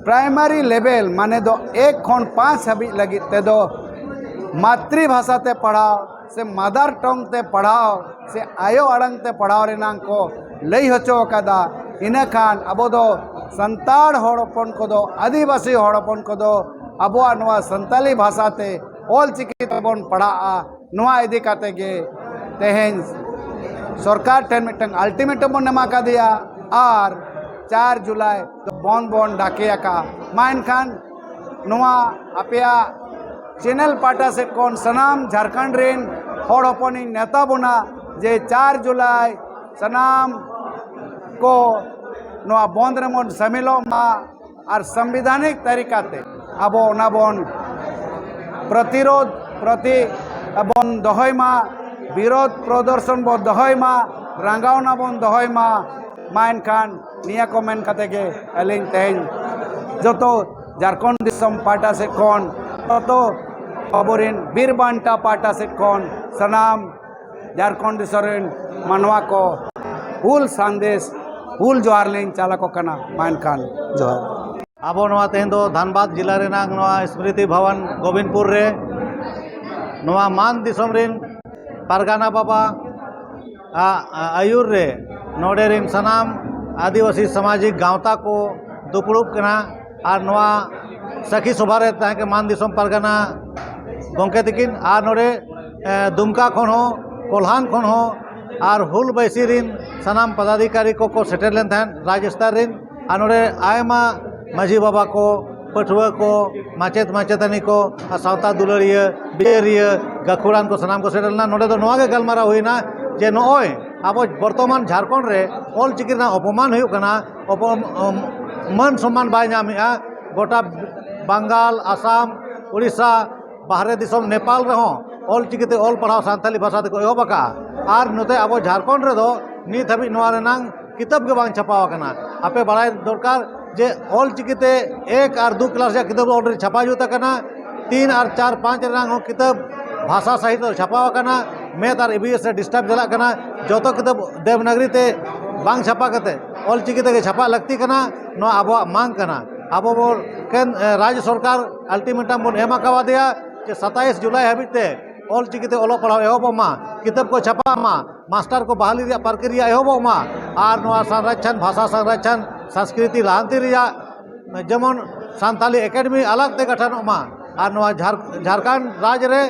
ᱯᱨᱟᱭᱢᱟᱨᱤ ᱞᱮᱵᱮᱞ, ᱢᱟᱱᱮ ᱫᱚ ᱮᱠ ᱠᱷᱚᱱ ᱯᱟᱸᱪ ᱦᱟᱹᱵᱤᱡ ᱞᱟᱹᱜᱤᱫ ᱛᱮᱫᱚ ᱢᱟᱛᱨᱤ ᱵᱷᱟᱥᱟ ᱛᱮ ᱯᱟᱲᱦᱟᱣ ᱥᱮ ᱢᱟᱫᱟᱨ ᱴᱚᱝ ᱛᱮ ᱯᱟᱲᱦᱟᱣ ᱥᱮ ᱟᱭᱳ ᱟᱲᱟᱝ ᱛᱮ ᱯᱟᱲᱦᱟᱣ ᱨᱮᱱᱟᱜ ᱠᱚ ᱞᱟᱹᱭ ᱦᱚᱪᱚ ᱟᱠᱟᱫᱟ᱾ ᱤᱱᱟᱹᱠᱷᱟᱱ ᱟᱵᱚ ᱫᱚ ᱥᱟᱱᱛᱟᱲ ᱦᱚᱲ ᱦᱚᱯᱚᱱ ᱠᱚᱫᱚ, ᱟᱹᱫᱤᱵᱟᱹᱥᱤ ᱦᱚᱲ ᱦᱚᱯᱚᱱ ᱠᱚᱫᱚ ᱟᱵᱚᱣᱟᱜ ᱱᱚᱣᱟ ᱥᱟᱱᱛᱟᱞᱤ ᱵᱷᱟᱥᱟ ᱛᱮ ᱚᱞ ᱪᱤᱠᱤ ᱛᱮᱵᱚᱱ ᱯᱟᱲᱦᱟᱜᱼᱟ᱾ ᱱᱚᱣᱟ ᱤᱫᱤ ᱠᱟᱛᱮ ᱜᱮ ᱛᱮᱦᱮᱧ ᱥᱚᱨᱠᱟᱨ ᱴᱷᱮᱱ ᱢᱤᱫᱴᱟᱝ ᱟᱞᱴᱤᱢᱮᱴᱟᱢ ᱵᱚᱱ ᱮᱢᱟ ᱠᱟᱫᱮᱭᱟ ᱟᱨ ᱪᱟᱨ ᱡᱩᱞᱟᱭ ᱫᱚ ᱵᱚᱱᱫ ᱵᱚᱱ ᱰᱟᱠᱮ ᱟᱠᱟᱫᱼᱟ᱾ ᱢᱟ ᱮᱱᱠᱷᱟᱱ ᱱᱚᱣᱟ ᱟᱯᱮᱭᱟᱜ ᱪᱮᱱᱮᱞ ᱯᱟᱦᱴᱟ ᱥᱮᱫ ᱠᱷᱚᱱ ᱥᱟᱱᱟᱢ ᱡᱷᱟᱲᱠᱷᱚᱸᱰ ᱨᱮᱱ ᱦᱚᱲ ᱦᱚᱯᱚᱱᱤᱧ ᱱᱮᱣᱛᱟ ᱵᱚᱱᱟ ᱡᱮ ᱪᱟᱨ ᱡᱩᱞᱟᱭ ᱥᱟᱱᱟᱢ ᱠᱚ ᱱᱚᱣᱟ ᱵᱚᱱᱫ ᱨᱮᱵᱚᱱ ᱥᱟᱹᱢᱤᱞᱚᱜ ᱢᱟ ᱟᱨ ᱥᱟᱝᱵᱤᱫᱷᱟᱱᱤᱠ ᱛᱟᱹᱨᱤᱠᱟᱛᱮ ᱟᱵᱚ ᱚᱱᱟ ᱵᱚᱱ ᱯᱨᱚᱛᱤᱨᱳᱫᱷ ᱯᱨᱚᱛᱤ ᱵᱚᱱ ᱫᱚᱦᱚᱭ ᱢᱟ, ᱵᱤᱨᱳᱫᱷ ᱯᱨᱚᱫᱚᱨᱥᱚᱱ ᱵᱚᱱ ᱫᱚᱦᱚᱭ ᱢᱟ, ᱨᱟᱸᱜᱟᱣᱱᱟ ᱵᱚᱱ ᱫᱚᱦᱚᱭ ᱢᱟ᱾ ᱢᱟ ᱮᱱᱠᱷᱟᱱ ᱱᱤᱭᱟᱹ ᱠᱚ ᱢᱮᱱ ᱠᱟᱛᱮ ᱜᱮ ᱟᱹᱞᱤᱧ ᱛᱮᱦᱮᱧ ᱡᱚᱛᱚ ᱡᱷᱟᱲᱠᱷᱚᱸᱰ ᱫᱤᱥᱚᱢ ᱯᱟᱦᱴᱟ ᱥᱮᱫ ᱠᱷᱚᱱ, ᱡᱚᱛᱚ ᱟᱵᱚᱨᱮᱱ ᱵᱤᱨ ᱵᱟᱱᱴᱟ ᱯᱟᱦᱴᱟ ᱥᱮᱫ ᱠᱷᱚᱱ ᱥᱟᱱᱟᱢ ᱡᱷᱟᱲᱠᱷᱚᱸᱰ ᱫᱤᱥᱚᱢ ᱨᱮᱱ ᱢᱟᱱᱣᱟ ᱠᱚ ᱦᱩᱞ ᱥᱟᱸᱫᱮᱥ, ᱦᱩᱞ ᱡᱚᱦᱟᱨ ᱞᱤᱧ ᱪᱟᱞ ᱟᱠᱚ ᱠᱟᱱᱟ᱾ ᱢᱟ ᱮᱱᱠᱷᱟᱱ ᱡᱚᱦᱟᱨ᱾ ᱟᱵᱚ ᱱᱚᱣᱟ ᱛᱮᱦᱮᱧ ᱫᱚ ᱫᱷᱟᱱᱵᱟᱫᱽ ᱡᱮᱞᱟ ᱨᱮᱱᱟᱜ ᱱᱚᱣᱟ ᱥᱢᱨᱤᱛᱤ ᱵᱷᱚᱵᱚᱱ ᱜᱳᱵᱤᱱᱫᱯᱩᱨ ᱨᱮ ᱱᱚᱣᱟ ᱢᱟᱱ ᱫᱤᱥᱚᱢ ᱨᱮᱱ ᱯᱟᱨᱜᱟᱱᱟ ᱵᱟᱵᱟ ᱟᱜ ᱟᱹᱭᱩᱨ ᱨᱮ ᱱᱚᱰᱮ ᱨᱮᱱ ᱥᱟᱱᱟᱢ ᱟᱹᱫᱤᱵᱟᱹᱥᱤ ᱥᱟᱢᱟᱡᱤᱠ ᱜᱟᱶᱛᱟ ᱠᱚ ᱫᱩᱯᱲᱩᱵ ᱠᱟᱱᱟ᱾ ᱟᱨ ᱱᱚᱣᱟ ᱥᱟᱹᱠᱷᱤ ᱥᱚᱵᱷᱟ ᱨᱮ ᱛᱟᱦᱮᱸ ᱠᱟᱱ ᱢᱟᱱ ᱫᱤᱥᱚᱢ ᱯᱟᱨᱜᱟᱱᱟ ᱜᱚᱢᱠᱮ ᱛᱤᱠᱤᱱ, ᱟᱨ ᱱᱚᱰᱮ ᱮ, ᱫᱩᱢᱠᱟ ᱠᱷᱚᱱ ᱦᱚᱸ, ᱠᱚᱞᱦᱟᱱ ᱠᱷᱚᱱ ᱦᱚᱸ, ᱟᱨ ᱦᱩᱞ ᱵᱟᱹᱭᱥᱤ ᱨᱤᱱ ᱥᱟᱱᱟᱢ ᱯᱚᱫᱟᱫᱷᱤᱠᱟᱨᱤ ᱠᱚᱠᱚ ᱥᱮᱴᱮᱨ ᱞᱮᱱ ᱛᱟᱦᱮᱸᱫ ᱨᱟᱡᱽ ᱥᱛᱚᱨ ᱨᱤᱱ᱾ ᱟᱨ ᱱᱚᱰᱮ ᱟᱭᱢᱟ ᱢᱟᱹᱡᱷᱤ ᱵᱟᱵᱟ ᱠᱚ, ᱯᱟᱹᱴᱷᱩᱣᱟᱹ ᱠᱚ, ᱢᱟᱪᱮᱫ ᱢᱟᱪᱮᱛᱟᱹᱱᱤ ᱠᱚ, ᱟᱨ ᱥᱟᱶᱛᱟ ᱫᱩᱞᱟᱹᱲᱤᱭᱟᱹ, ᱵᱤᱪᱟᱹᱨᱤᱭᱟᱹ, ᱜᱟᱹᱠᱷᱩᱲᱟᱱ ᱠᱚ ᱥᱟᱱᱟᱢ ᱠᱚ ᱥᱮᱴᱮᱨ ᱞᱮᱱᱟ᱾ ᱱᱚᱰᱮ ᱫᱚ ᱱᱚᱣᱟ ᱜᱮ ᱜᱟᱞᱢᱟᱨᱟᱣ ᱦᱩᱭᱱᱟ ᱡᱮ ᱱᱚᱜᱼᱚᱭ ᱟᱵᱚ ᱵᱚᱨᱛᱚᱢᱟᱱ ᱡᱷᱟᱲᱠᱷᱚᱸᱰ ᱨᱮ ᱚᱞ ᱪᱤᱠᱤ ᱨᱮᱱᱟᱜ ᱚᱯᱚᱢᱟᱱ ᱦᱩᱭᱩᱜ ᱠᱟᱱᱟ, ᱚᱯᱚ-, ᱚᱢ, ᱢᱟᱹᱱ ᱥᱚᱢᱢᱟᱱ ᱵᱟᱭ ᱧᱟᱢᱮᱜᱼᱟ᱾ ᱜᱚᱴᱟ ᱵᱟᱝᱜᱟᱞ, ᱟᱥᱟᱢ, ᱩᱲᱤᱥᱥᱟ, ᱵᱟᱦᱨᱮ ᱫᱤᱥᱚᱢ ᱱᱮᱯᱟᱞ ᱨᱮᱦᱚᱸ ᱚᱞ ᱪᱤᱠᱤᱛᱮ ᱚᱞ ᱯᱟᱲᱦᱟᱣ ᱥᱟᱱᱛᱟᱞᱤ ᱵᱷᱟᱥᱟ ᱛᱮᱠᱚ ᱮᱦᱚᱵ ᱟᱠᱟᱫᱼᱟ᱾ ᱟᱨ ᱱᱚᱛᱮ ᱟᱵᱚ ᱡᱷᱟᱲᱠᱷᱚᱸᱰ ᱨᱮᱫᱚ ᱱᱤᱛ ᱦᱟᱹᱵᱤᱡ ᱱᱚᱣᱟ ᱨᱮᱱᱟᱝ ᱠᱤᱛᱟᱹᱵ ᱜᱮ ᱵᱟᱝ ᱪᱷᱟᱯᱟᱣ ᱟᱠᱟᱱᱟ᱾ ᱟᱯᱮ ᱵᱟᱲᱟᱭ ᱫᱚᱨᱠᱟᱨ ᱡᱮ ᱚᱞ ᱪᱤᱠᱤᱛᱮ ᱮᱠ ᱟᱨ ᱫᱩ ᱠᱞᱟᱥ ᱨᱮᱭᱟᱜ ᱠᱤᱛᱟᱹᱵ already ᱪᱷᱟᱯᱟ ᱡᱩᱛ ᱟᱠᱟᱱᱟ᱾ ᱛᱤᱱ ᱟᱨ ᱪᱟᱨ ᱯᱟᱸᱪ ᱨᱮᱱᱟᱝ ᱦᱚᱸ ᱠᱤᱛᱟᱹᱵ ᱵᱷᱟᱥᱟ ᱥᱟᱦᱤᱛ ᱫᱚ ᱪᱷᱟᱯᱟᱣ ᱟᱠᱟᱱᱟ᱾ ᱢᱮᱛᱷ ᱟᱨ ᱤ ᱵᱷᱤ ᱮᱥ ᱨᱮ ᱰᱤᱥᱴᱟᱨᱵ ᱪᱟᱞᱟᱜ ᱠᱟᱱᱟ᱾ ᱡᱚᱛᱚ ᱠᱤᱛᱟᱹᱵ ᱫᱮᱵᱽᱱᱟᱜᱽᱨᱤ ᱛᱮ ᱵᱟᱝ ᱪᱷᱟᱯᱟ ᱠᱟᱛᱮ ᱚᱞ ᱪᱤᱠᱤ ᱛᱮᱜᱮ ᱪᱷᱟᱯᱟ ᱞᱟᱹᱠᱛᱤ ᱠᱟᱱᱟ᱾ ᱱᱚᱣᱟ ᱟᱵᱚᱣᱟᱜ ᱢᱟᱝ ᱠᱟᱱᱟ᱾ ᱟᱵᱚ ᱵᱚᱱ ᱠᱮᱱ-, ᱮ, ᱨᱟᱡᱽ ᱥᱚᱨᱠᱟᱨ ultimatum ᱵᱚᱱ ᱮᱢ ᱟᱠᱟᱣᱟᱫᱮᱭᱟ ᱡᱮ ᱥᱟᱛᱟᱭᱤᱥ ᱡᱩᱞᱟᱭ ᱦᱟᱹᱵᱤᱡ ᱛᱮ ᱚᱞ ᱪᱤᱠᱤᱛᱮ ᱚᱞᱚᱜ ᱯᱟᱲᱦᱟᱣ ᱮᱦᱚᱵᱚᱜ ᱢᱟ, ᱠᱤᱛᱟᱹᱵ ᱠᱚ ᱪᱷᱟᱯᱟᱜ ᱢᱟ, ᱢᱟᱥᱴᱟᱨ ᱠᱚ ᱵᱟᱦᱟᱞᱤ ᱨᱮᱭᱟᱜ ᱯᱨᱚᱠᱨᱤᱭᱟ ᱮᱦᱚᱵᱚᱜ ᱢᱟ, ᱟᱨ ᱱᱚᱣᱟ ᱥᱚᱝᱨᱚᱠᱷᱚᱱ, ᱵᱷᱟᱥᱟ ᱥᱚᱝᱨᱚᱠᱷᱚᱱ, ᱥᱚᱝᱥᱠᱨᱤᱛᱤ ᱞᱟᱦᱟᱱᱛᱤ ᱨᱮᱭᱟᱜ ᱡᱮᱢᱚᱱ ᱥᱟᱱᱛᱟᱞᱤ ᱮᱠᱟᱰᱮᱢᱤ ᱟᱞᱟᱜᱽ ᱛᱮ ᱜᱚᱴᱷᱚᱱᱚᱜ ᱢᱟ, ᱟᱨ ᱱᱚᱣᱟ ᱡᱷᱟᱨ-, ᱡᱷᱟᱲᱠᱷᱚᱸᱰ ᱨᱟᱡᱽ ᱨᱮ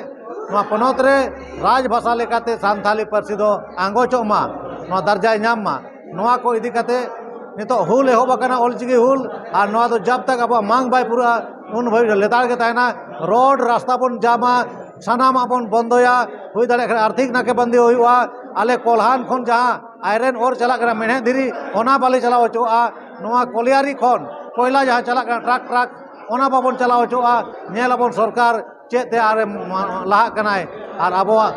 ᱱᱚᱣᱟ ᱯᱚᱱᱚᱛ ᱨᱮ ᱨᱟᱡᱽ ᱵᱷᱟᱥᱟ ᱞᱮᱠᱟᱛᱮ ᱥᱟᱱᱛᱟᱞᱤ ᱯᱟᱹᱨᱥᱤ ᱫᱚ ᱟᱸᱜᱚᱪᱚᱜ ᱢᱟ, ᱱᱚᱣᱟ ᱫᱟᱨᱡᱟᱭ ᱧᱟᱢ ᱢᱟ᱾ ᱱᱚᱣᱟ ᱠᱚ ᱤᱫᱤ ᱠᱟᱛᱮ ᱱᱤᱛᱚᱜ ᱦᱩᱞ ᱮᱦᱚᱵ ᱟᱠᱟᱱᱟ, ᱚᱞᱪᱤᱠᱤ ᱦᱩᱞ, ᱟᱨ ᱱᱚᱣᱟ ᱫᱚ ᱡᱟᱵ ᱛᱟᱠ ᱟᱵᱚᱣᱟᱜ ᱢᱟᱝ ᱵᱟᱭ ᱯᱩᱨᱟᱹᱜᱼᱟ, ᱩᱱ ᱵᱷᱳᱨ ᱞᱮᱛᱟᱲ ᱜᱮ ᱛᱟᱦᱮᱱᱟ᱾ ᱨᱳᱰ ᱨᱟᱥᱛᱟ ᱵᱚᱱ ᱡᱟᱢᱟ, ᱥᱟᱱᱟᱢᱟᱜ ᱵᱚᱱ ᱵᱚᱱᱫᱚᱭᱟ, ᱦᱩᱭ ᱫᱟᱲᱮᱭᱟᱜ ᱠᱷᱟᱱ ᱟᱨᱛᱷᱤᱠ ᱱᱟᱠᱮᱵᱟᱱᱫᱤ ᱦᱩᱭᱩᱜᱼᱟ᱾ ᱟᱞᱮ ᱠᱚᱞᱦᱟᱱ ᱠᱷᱚᱱ ᱡᱟᱦᱟᱸ ᱟᱭᱨᱮᱱ ᱳᱨ ᱪᱟᱞᱟᱜ ᱠᱟᱱᱟ, ᱢᱮᱬᱦᱮᱫ ᱫᱷᱤᱨᱤ, ᱚᱱᱟ ᱵᱟᱞᱮ ᱪᱟᱞᱟᱣ ᱦᱚᱪᱚᱣᱟᱜᱼᱟ᱾ ᱱᱚᱣᱟ ᱠᱚᱞᱤᱭᱟᱨᱤ ᱠᱷᱚᱱ ᱠᱚᱭᱞᱟ ᱡᱟᱦᱟᱸ ᱪᱟᱞᱟᱜ ᱠᱟᱱᱟ ᱴᱨᱟᱠ ᱴᱨᱟᱠ, ᱚᱱᱟ ᱵᱟᱵᱚᱱ ᱪᱟᱞᱟᱣ ᱦᱚᱪᱚᱣᱟᱜᱼᱟ᱾ ᱧᱮᱞ ᱟᱵᱚᱱ ᱥᱚᱨᱠᱟᱨ ᱪᱮᱫ ᱛᱮ ᱟᱨᱮ ᱞᱟᱦᱟᱜ ᱠᱟᱱᱟᱭ᱾ ᱟᱨ ᱟᱵᱚᱣᱟᱜ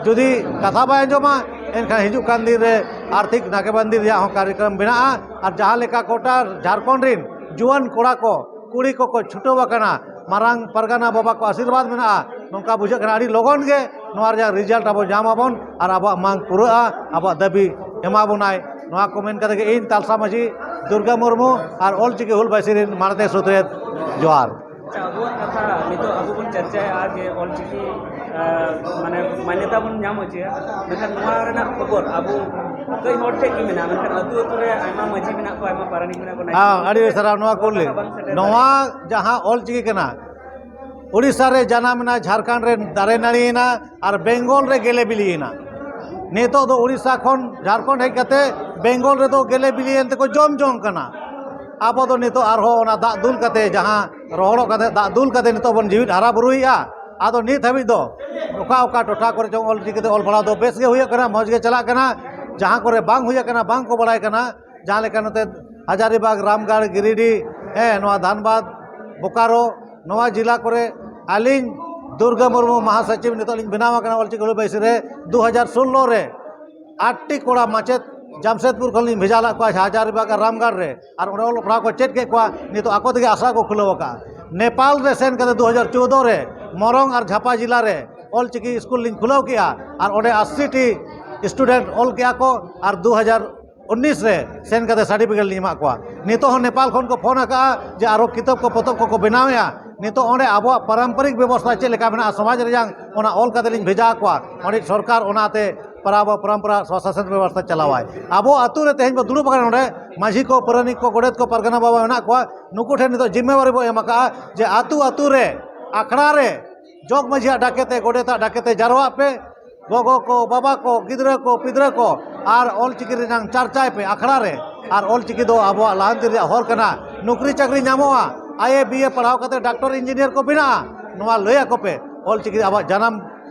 ᱡᱩᱫᱤ ᱠᱟᱛᱷᱟ ᱵᱟᱭ ᱟᱸᱡᱚᱢᱟ, ᱮᱱᱠᱷᱟᱱ ᱦᱤᱡᱩᱜ ᱠᱟᱱ ᱫᱤᱱ ᱨᱮ ᱟᱨᱛᱷᱤᱠ ᱱᱟᱠᱮᱵᱟᱱᱫᱤ ᱨᱮᱭᱟᱜ ᱦᱚᱸ ᱠᱟᱨᱭᱚᱠᱨᱚᱢ ᱢᱮᱱᱟᱜᱼᱟ᱾ ᱟᱨ ᱡᱟᱦᱟᱸ ᱞᱮᱠᱟ ᱜᱚᱴᱟ ᱡᱷᱟᱲᱠᱷᱚᱸᱰ ᱨᱤᱱ ᱡᱩᱣᱟᱹᱱ ᱠᱚᱲᱟ ᱠᱚ, ᱠᱩᱲᱤ ᱠᱚᱠᱚ ᱪᱷᱩᱴᱟᱹᱣ ᱟᱠᱟᱱᱟ, ᱢᱟᱨᱟᱝ ᱯᱟᱨᱜᱟᱱᱟ ᱵᱟᱵᱟ ᱠᱚ ᱟᱥᱤᱨᱵᱟᱫᱽ ᱢᱮᱱᱟᱜᱼᱟ, ᱱᱚᱝᱠᱟ ᱵᱩᱡᱷᱟᱹᱜ ᱠᱟᱱᱟ ᱟᱹᱰᱤ ᱞᱚᱜᱚᱱ ᱜᱮ ᱱᱚᱣᱟ ᱨᱮᱭᱟᱜ ᱨᱤᱡᱟᱞᱴ ᱟᱵᱚ ᱧᱟᱢ ᱟᱵᱚᱱ ᱟᱨ ᱟᱵᱚᱣᱟᱜ ᱢᱟᱝ ᱯᱩᱨᱟᱹᱜᱼᱟ, ᱟᱵᱚᱣᱟᱜ ᱫᱟᱹᱵᱤ ᱮᱢᱟ ᱵᱚᱱᱟᱭ᱾ ᱱᱚᱣᱟ ᱠᱚ ᱢᱮᱱ ᱠᱟᱛᱮ ᱜᱮ ᱤᱧ ᱛᱟᱞᱥᱟ ᱢᱟᱹᱡᱷᱤ ᱫᱩᱨᱜᱟ ᱢᱩᱨᱢᱩ ᱟᱨ ᱚᱞᱪᱤᱠᱤ ᱦᱩᱞ ᱵᱟᱭᱥᱤ ᱨᱮᱱ ᱢᱟᱲᱛᱮ ᱥᱩᱛᱨᱮᱛ ᱡᱚᱦᱟᱨ᱾ ᱟᱪᱪᱷᱟ, ᱟᱵᱚᱣᱟᱜ ᱠᱟᱛᱷᱟ ᱱᱤᱛᱚᱜ ᱟᱵᱚ ᱵᱚᱱ ᱪᱟᱨᱪᱟᱭᱟ ᱡᱮ ᱚᱞᱪᱤᱠᱤ, ᱟᱸ, ᱢᱟᱱᱮ ᱢᱟᱱᱭᱚᱛᱟ ᱵᱚᱱ ᱧᱟᱢ ᱦᱚᱪᱚᱭᱟ, ᱢᱮᱱᱠᱷᱟᱱ ᱱᱚᱣᱟ ᱨᱮᱱᱟᱜ ᱠᱷᱚᱵᱚᱨ ᱟᱵᱚ ᱠᱟᱹᱡ ᱦᱚᱲ ᱴᱷᱮᱡ ᱜᱮ ᱢᱮᱱᱟᱜᱼᱟ, ᱢᱮᱱᱠᱷᱟᱱ ᱟᱹᱛᱩ ᱟᱹᱛᱩ ᱨᱮ ᱟᱭᱢᱟ ᱢᱟᱹᱡᱷᱤ ᱢᱮᱱᱟᱜ ᱠᱚᱣᱟ, ᱟᱭᱢᱟ ᱯᱟᱨᱟᱱᱤᱠ ᱢᱮᱱᱟᱜ ᱠᱚᱣᱟ, ᱱᱟᱭᱠᱮ ᱦᱮᱸ, ᱟᱹᱰᱤ ᱥᱟᱨᱦᱟᱣ ᱱᱚᱣᱟ ᱠᱩᱞᱤ᱾ ᱵᱟᱝ ᱥᱮᱴᱮᱨ ᱱᱚᱣᱟ ᱫᱟᱲᱮᱭᱟᱜᱼᱟ᱾ ᱡᱟᱦᱟᱸ ᱚᱞ ᱪᱤᱠᱤ ᱠᱟᱱᱟ, ᱩᱲᱤᱥᱥᱟ ᱨᱮ ᱡᱟᱱᱟᱢ ᱮᱱᱟ, ᱡᱷᱟᱲᱠᱷᱚᱸᱰ ᱨᱮ ᱫᱟᱨᱮ ᱱᱟᱹᱲᱤᱭᱮᱱᱟ, ᱟᱨ ᱵᱮᱝᱜᱚᱞ ᱨᱮ ᱜᱮᱞᱮ ᱵᱤᱞᱤᱭᱮᱱᱟ᱾ ᱱᱤᱛᱚᱜ ᱫᱚ ᱩᱲᱤᱥᱥᱟ ᱠᱷᱚᱱ ᱡᱷᱟᱲᱠᱷᱚᱸᱰ ᱦᱮᱡ ᱠᱟᱛᱮ ᱵᱮᱝᱜᱚᱞ ᱨᱮᱫᱚ ᱜᱮᱞᱮ ᱵᱤᱞᱤᱭᱮᱱ ᱛᱮᱠᱚ ᱡᱚᱢ ᱡᱚᱝ ᱠᱟᱱᱟ᱾ ᱟᱵᱚ ᱫᱚ ᱱᱤᱛᱚᱜ ᱟᱨᱦᱚᱸ ᱚᱱᱟ ᱫᱟᱜ ᱫᱩᱞ ᱠᱟᱛᱮ, ᱡᱟᱦᱟᱸ ᱨᱚᱦᱚᱲᱚᱜ ᱠᱟᱛᱮ, ᱫᱟᱜ ᱫᱩᱞ ᱠᱟᱛᱮ ᱱᱤᱛᱚᱜ ᱵᱚᱱ ᱡᱤᱣᱤᱫ ᱦᱟᱨᱟ ᱵᱩᱨᱩᱭᱮᱫᱼᱟ᱾ ᱟᱫᱚ ᱱᱤᱛ ᱦᱟᱹᱵᱤᱡ ᱫᱚ ᱚᱠᱟ ᱚᱠᱟ ᱴᱚᱴᱷᱟ ᱠᱚᱨᱮ ᱪᱚᱝ ᱚᱞ ᱪᱤᱠᱤ ᱛᱮ ᱚᱞ ᱯᱟᱲᱦᱟᱣ ᱫᱚ ᱵᱮᱥ ᱜᱮ ᱦᱩᱭᱩᱜ ᱠᱟᱱᱟ, ᱢᱚᱡᱽ ᱜᱮ ᱪᱟᱞᱟᱜ ᱠᱟᱱᱟ᱾ ᱡᱟᱦᱟᱸ ᱠᱚᱨᱮ ᱵᱟᱝ ᱦᱩᱭ ᱟᱠᱟᱱᱟ, ᱵᱟᱝ ᱠᱚ ᱵᱟᱲᱟᱭ ᱠᱟᱱᱟ, ᱡᱟᱦᱟᱸ ᱞᱮᱠᱟ ᱱᱚᱛᱮ ᱦᱟᱡᱟᱨᱤᱵᱟᱜᱽ, ᱨᱟᱢᱜᱟᱲ, ᱜᱤᱨᱤᱰᱤ, ᱦᱮᱸ, ᱱᱚᱣᱟ ᱫᱷᱟᱱᱵᱟᱫᱽ, ᱵᱳᱠᱟᱨᱳ, ᱱᱚᱣᱟ ᱡᱮᱞᱟ ᱠᱚᱨᱮ ᱟᱹᱞᱤᱧ ᱫᱩᱨᱜᱟᱹ ᱢᱩᱨᱢᱩ ᱢᱟᱦᱟᱥᱚᱪᱤᱵᱽ ᱱᱤᱛᱚᱜ ᱞᱤᱧ ᱵᱮᱱᱟᱣ ᱟᱠᱟᱱᱟ ᱚᱞᱪᱤᱠᱤ ᱦᱩᱞ ᱵᱟᱹᱭᱥᱤ ᱨᱮ᱾ ᱫᱩ ᱦᱟᱡᱟᱨ ᱥᱳᱞᱞᱳ ᱨᱮ ᱟᱴ ᱴᱤ ᱠᱚᱲᱟ ᱢᱟᱪᱮᱫ ᱡᱟᱢᱥᱮᱫᱽᱯᱩᱨ ᱠᱷᱚᱱ ᱞᱤᱧ ᱵᱷᱮᱡᱟ ᱞᱮᱫ ᱠᱚᱣᱟ ᱦᱟᱡᱟᱨᱤᱵᱟᱜᱽ ᱟᱨ ᱨᱟᱢᱜᱟᱲ ᱨᱮ, ᱟᱨ ᱚᱸᱰᱮ ᱚᱞᱚᱜ ᱯᱟᱲᱦᱟᱣ ᱠᱚ ᱪᱮᱫ ᱠᱮᱫ ᱠᱚᱣᱟ᱾ ᱱᱤᱛᱚᱜ ᱟᱠᱚ ᱛᱮᱜᱮ ᱟᱥᱲᱟ ᱠᱚ ᱠᱷᱩᱞᱟᱹᱣ ᱟᱠᱟᱫᱼᱟ᱾ ᱱᱮᱯᱟᱞ ᱨᱮ ᱥᱮᱱ ᱠᱟᱛᱮ ᱫᱩ ᱦᱟᱡᱟᱨ ᱪᱳᱫᱽᱫᱳ ᱨᱮ ᱢᱚᱨᱚᱝ ᱟᱨ ᱡᱷᱟᱯᱟ ᱡᱮᱞᱟ ᱨᱮ ᱚᱞᱪᱤᱠᱤ ᱥᱠᱩᱞ ᱞᱤᱧ ᱠᱷᱩᱞᱟᱹᱣ ᱠᱮᱫᱼᱟ, ᱟᱨ ᱚᱸᱰᱮ ᱟᱥᱤ ᱴᱤ ᱥᱴᱩᱰᱮᱱᱴ ᱚᱞ ᱠᱮᱫᱼᱟ ᱠᱚ, ᱟᱨ ᱫᱩ ᱦᱟᱡᱟᱨ ᱩᱱᱤᱥ ᱨᱮ ᱥᱮᱱ ᱠᱟᱛᱮ ᱥᱟᱨᱴᱤᱯᱷᱤᱠᱮᱴ ᱞᱤᱧ ᱮᱢᱟᱜ ᱠᱚᱣᱟ᱾ ᱱᱤᱛᱚᱜ ᱦᱚᱸ ᱱᱮᱯᱟᱞ ᱠᱷᱚᱱ ᱠᱚ ᱯᱷᱳᱱ ᱟᱠᱟᱫᱼᱟ ᱡᱮ ᱟᱨᱚ ᱠᱤᱛᱟᱹᱵ ᱠᱚ, ᱯᱚᱛᱚᱵ ᱠᱚᱠᱚ ᱵᱮᱱᱟᱣᱮᱫᱼᱟ᱾ ᱱᱤᱛᱚᱜ ᱚᱸᱰᱮ ᱟᱵᱚᱣᱟᱜ ᱯᱟᱨᱟᱢᱯᱚᱨᱤᱠ ᱵᱮᱵᱚᱥᱛᱷᱟ ᱪᱮᱫ ᱞᱮᱠᱟ ᱢᱮᱱᱟᱜᱼᱟ, ᱥᱚᱢᱟᱡᱽ ᱨᱮᱭᱟᱜ, ᱚᱱᱟ ᱚᱞ ᱠᱟᱛᱮ ᱞᱤᱧ ᱵᱷᱮᱡᱟ ᱟᱠᱚᱣᱟ᱾ ᱚᱸᱰᱮ ᱥᱚᱨᱠᱟᱨ ᱚᱱᱟᱛᱮ ᱯᱟᱨᱟ-, ᱯᱚᱨᱚᱢᱯᱚᱨᱟ ᱥᱚᱥᱟᱥᱚᱱ ᱵᱮᱵᱚᱥᱛᱷᱟ ᱪᱟᱞᱟᱣᱟᱭ᱾ ᱟᱵᱚ ᱟᱹᱛᱩ ᱨᱮ ᱛᱮᱦᱮᱧ ᱵᱚ ᱫᱩᱲᱩᱵ ᱟᱠᱟᱱᱟ, ᱱᱚᱰᱮ ᱢᱟᱹᱡᱷᱤ ᱠᱚ, ᱯᱟᱨᱟᱱᱤᱠ ᱠᱚ, ᱜᱚᱰᱮᱛ ᱠᱚ, ᱯᱟᱨᱜᱟᱱᱟ ᱵᱟᱵᱟ ᱢᱮᱱᱟᱜ ᱠᱚᱣᱟ, ᱱᱩᱠᱩ ᱴᱷᱮᱱ ᱱᱤᱛᱚᱜ ᱡᱤᱢᱢᱮᱣᱟᱨᱤ ᱵᱚ ᱮᱢ ᱟᱠᱟᱫᱼᱟ ᱡᱮ ᱟᱹᱛᱩ ᱟᱹᱛᱩ ᱨᱮ, ᱟᱠᱷᱲᱟ ᱨᱮ, ᱡᱚᱜᱽ ᱢᱟᱹᱡᱷᱤᱭᱟᱜ ᱰᱟᱠᱮᱛᱮ, ᱜᱚᱰᱮᱛᱟᱜ ᱰᱟᱠᱮᱛᱮ ᱡᱟᱨᱣᱟᱜ ᱯᱮ, ᱜᱚᱜᱚ ᱠᱚ, ᱵᱟᱵᱟ ᱠᱚ, ᱜᱤᱫᱽᱨᱟᱹ ᱠᱚ, ᱯᱤᱫᱽᱨᱟᱹ ᱠᱚ, ᱟᱨ ᱚᱞᱪᱤᱠᱤ ᱨᱮᱱᱟᱝ ᱪᱟᱨᱪᱟᱭ ᱯᱮ ᱟᱠᱷᱲᱟ ᱨᱮ᱾ ᱟᱨ ᱚᱞᱪᱤᱠᱤ ᱫᱚ ᱟᱵᱚᱣᱟᱜ ᱞᱟᱦᱟᱱᱛᱤ ᱨᱮᱭᱟᱜ ᱦᱚᱨ ᱠᱟᱱᱟ᱾ ᱱᱩᱠᱨᱤ ᱪᱟᱹᱠᱨᱤ ᱧᱟᱢᱚᱜᱼᱟ, ᱟᱭ ᱮ, ᱵᱤ ᱮ ᱯᱟᱲᱦᱟᱣ ᱠᱟᱛᱮ ᱰᱟᱠᱛᱚᱨ ᱤᱧᱡᱤᱱᱤᱭᱟᱨ ᱠᱚ ᱵᱮᱱᱟᱜᱼᱟ, ᱱᱚᱣᱟ ᱞᱟᱹᱭ ᱟᱠᱚ ᱯᱮ᱾ ᱚᱞᱪᱤᱠᱤ ᱟᱵᱚᱣᱟᱜ ᱡᱟᱱᱟᱢ,